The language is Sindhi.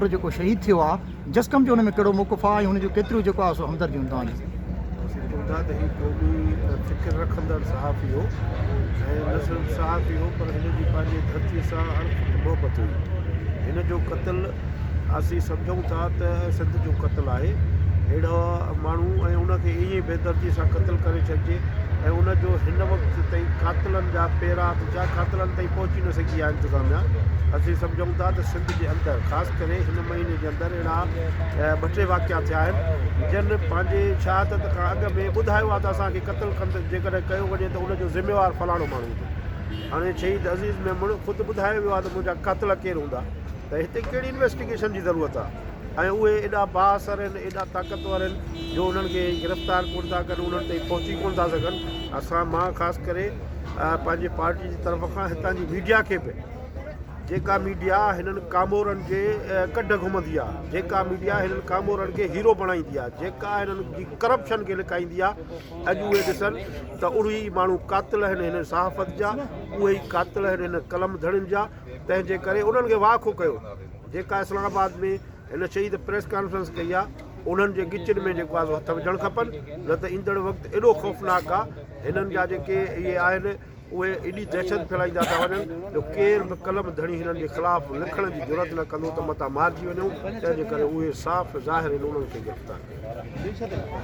پٽ جيڪو شهيد ٿيو آ جسقم جو ان ۾ ڪهڙو موقف آ ۽ هن جون ڪيتريون جيڪو آ سو همدرديون توهان جون. اسين چئون ٿا ته هي قومي فڪر رکندڙ صحافي هو ۽ نه صرف صحافي هو پر هن جي پنهنجي ڌرتي سان اڻ کٽ محبت هئي. هن جو قتل اسين سمجهون ٿا ته سنڌ جو قتل آهي. اهڙا ماڻهو ۽ ان کي ائين بيدردي سان قتل ڪري ڇڏجي ۽ ان جو هن وقت تائين قاتلن جا پيرا ته ڇا قاتلن تائين پهچي نه سگهي آهي انتظاميا. اسين سمجهون ٿا ته سنڌ جي اندر خاص ڪري هن مهيني جي اندر اهڙا ٻه ٽي واقعا ٿيا آهن جن پنهنجي شهادت کان اڳ ۾ ٻڌايو آهي ته اسان کي قتل جيڪڏهن ڪيو وڃي ته ان جو ذميوار فلاڻو ماڻهو هوندو. هاڻي شهيد عزيز ميمڻ خود ٻڌايو ويو آهي ته منهنجا قاتل ڪير هوندا ته هتي ڪهڙي انويسٽيگيشن جي ضرورت آهي ۽ اهي ايڏا بااثر آهن ايڏا طاقتور آهن جو انهن کي گرفتار ڪونه ٿا ڪن انهن تائين پهچي ڪونه ٿا سگهن. اسان مان خاص ڪري پنهنجي پارٽي جي طرف کان هتان جي ميڊيا کي به جيڪا ميڊيا هنن ڪامورن جي ڪڍ گهمندي آ جيڪا ميڊيا هنن ڪامورن کي هيرو بڻائيندي آ جيڪا هنن جي ڪرپشن کي لڪائيندي آ اڄ اهي ڏسن ته اهي ئي ماڻهو قاتل آهن هن صحافت جا اهي ئي قاتل آهن هن قلم ڌڻين جا تنهن جي ڪري انهن کي واکو ڪيو جيڪا اسلام آباد ۾ هن شهيد پريس ڪانفرنس ڪئي آ انهن جي ڳچين ۾ جيڪو آ سو هٿ وجهڻ کپن نه ته ايندڙ وقت ايڏو خوفناڪ آ هنن جا جيڪي اهي آهن اهي ايڏي دهشت ڦهلائيندا ٿا وڃن جو ڪير به قلم ڌڻي هنن جي خلاف لکڻ جي جرئت نه ڪندو ته متان مارجي وڃون، تنهن جي ڪري اهي صاف ظاهر آهن انهن کي گرفتار ڪيو.